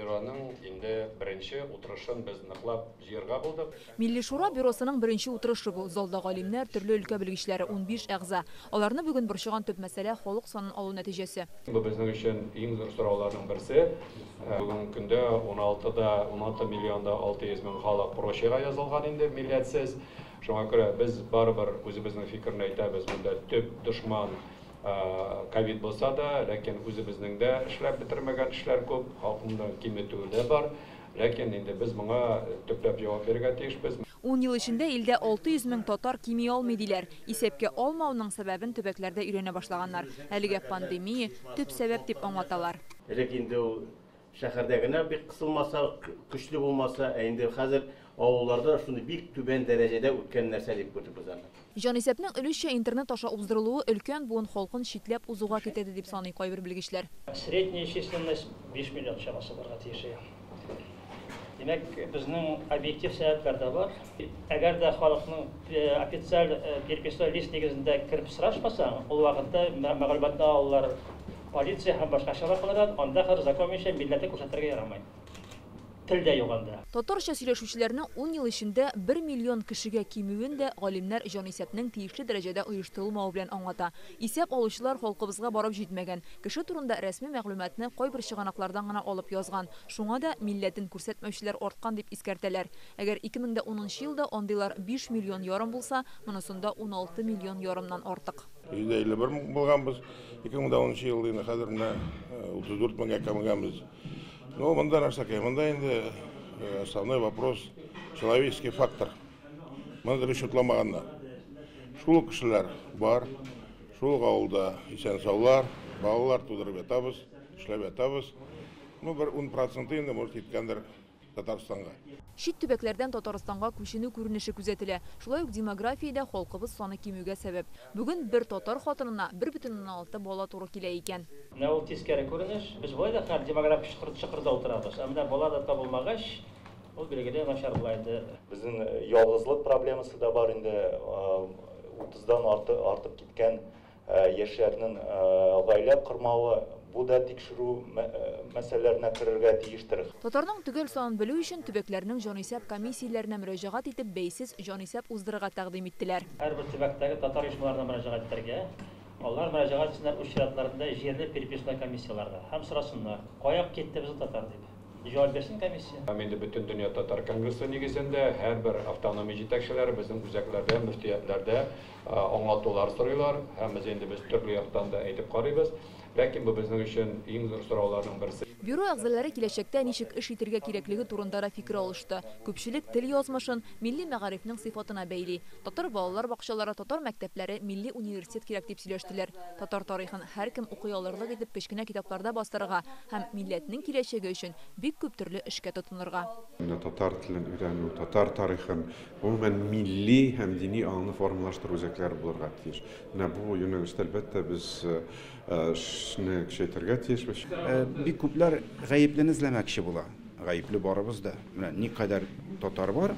Бюроның инде беренче утырышын без ныклап җыярга булдык. Милли Шура бюросының беренче утырышы бу. Залда галимнәр, төрле өлкә белгечләре, 15 әгъза. Аларны бүген борчыган төп мәсьәлә халык санын алу нәтиҗәсе. Бу безнең өчен иң зур сорауларның берсе. Бүгенге көндә 16 миллион да 600 мең халык прочийга язылган инде милләтсез. Шуңа күрә без барыбер үзебезнең фикерне әйтәбез. Монда төп дошман ковид булса да, ләкин үзебезнең дә эшләп бетермәгән эшләр күп, халкымны киметүе дә бар. Ләкин инде без моңа төпләп җавап бирергә тиешбез. 10 ел эчендә илдә 600 мең татар кими алмый диләр. Исәпкә алмауның сәбәбен төбәкләрдә өйрәнә башлаганнар. Әлегә пандемия төп сәбәп дип аңлаталар. Элек инде ул шәһәрдә генә бик кысылмаса, көчле булмаса, ә инде хәзер авылларда шундый бик түбән дәрәҗәдә үткән нәрсә дип күрдек аны. Җанисәпнең өлешчә интернет аша уздырылуы өлкән буын халкын читләп узуга китерде дип саный кайбер белгечләр. Средняя численность 5 миллион чамасы барга тиеш. Димәк, безнең объектив сәбәпләр дә бар. Әгәр дә халыкның официаль переписной лист нигезендә кереп сорашмасаң, ул вакытта мәгълүматны алалар полиция һәм башка чаралардан, анда хәзер закон буенча милләтне күрсәтергә ярамый. Тел дә юк анда. Татарча сөйләшүчеләрнең 10 ел эчендә 1 миллион кешегә кимүен дә галимнәр җанисәпнең тиешле дәрәҗәдә оештырылмавы белән аңлата. Исәп алучылар халкыбызга барып җитмәгән. Кеше турында рәсми мәгълүматны кайбер чыганаклардан гына алып язган. Шуңа да милләтен күрсәтмәүчеләр арткан дип искәртәләр. Әгәр 2010 елда андыйлар 5 миллион ярым булса, монысында 16 миллион ярымнан артык. 151 мең булганбыз. 2010 елда инде хәзер менә 34 меңгә кимегәнбез. Ну, монда нәрсәкәй, монда инде основной вопрос человеческий фактор. Моны дөрес чутламаганнар. Шул кешеләр бар, шул авылда исән-саулар, балалар тудырып ятабыз, эшләп ятабыз. Ну, бер 10% инде может киткәндер Татарстанга. Чит төбәкләрдән Татарстанга күченү күренеше күзәтелә. Шулай ук демографиядә халкыбыз саны кимүгә сәбәп. Бүген бер татар хатынына 1,6 бала туры килә икән. Менә ул тискәре күренеш. Без болай да хәзер демографик чокырда утырабыз. Ә менә бала да табылмагач, ул билгеле начар була инде. Безнең ялгызлык проблемасы да бар инде. 30-дан артып киткән яшьләрнең гаилә кормавы, бу да тикшерү мәсьәләләренә керергә тиештер. Татарның төгәл санын белү өчен төбәкләрнең җанисәп комиссияләренә мөрәҗәгать итеп бәйсез җанисәп уздырырга тәкъдим иттеләр. Һәрбер төбәктәге татар оешмаларына мөрәҗәгать итәргә, алар мөрәҗәгать итсеннәр үз чиратларында җирле переписной комиссияләргә һәм сорасыннар, кая китте безнең татар дип. Җавап бирсен комиссия. Һәм инде Бөтен дөнья татар конгрессы нигезендә һәрбер автономия җитәкчеләре безнең үзәкләрдә, мөфтиятләрдә аңлатулар сорыйлар. Һәм без инде төрле яктан да әйтеп карыйбыз. Ләкин бу безнең өчен иң зур сорауларның берсе. Бюро әгъзалары киләчәктә ничек эш итергә кирәклеге турында да фикер алышты. Күпчелек тел язмышын милли мәгарифнең сыйфатына бәйли. Татар балалар бакчалары, татар мәктәпләре, милли университет кирәк дип сөйләштеләр. Татар тарихын һәркем укый алырлык итеп кечкенә китапларда бастырырга һәм милләтнең киләчәге өчен бик күп төрле эшкә тотынырга. Татар телен өйрәнү, татар тарихын, гомумән милли һәм дини аңны формалаштыру үзәкләре булырга тиеш. Менә бу юнәлештә әлбәттә без эшне көчәйтергә тиешбез. Бик күпләр гаеплене эзләмәкче була. Гаепле барыбыз да. Менә никадәр татар бар,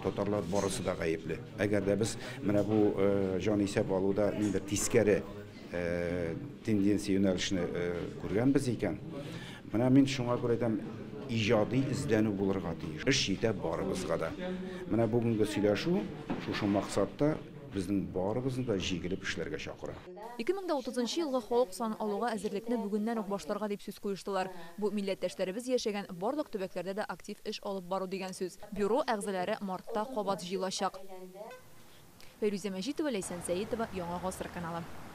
татарлар барысы да гаепле. Әгәр дә без менә бу җанисәп алуда ниндидер тискәре тенденция юнәлешне күргәнбез икән, менә мин шуңа күрә әйтәм, иҗади эзләнү булырга тиеш. Эш җитә барыбызга да. Менә бүгенге сөйләшү шушы максатта безнең барыбызны да җигелеп эшләргә чакыра. 2030 елгы халык санын алуга әзерлекне бүгеннән үк башларга дип сүз куештылар. Бу милләттәшләребез яшәгән барлык төбәкләрдә дә актив эш алып бару дигән сүз. Бюро әгъзалары мартта кабат җыелачак. Фәйрүзә Мәҗитова, Ләйсән Сәетова, Яңа Гасыр каналы.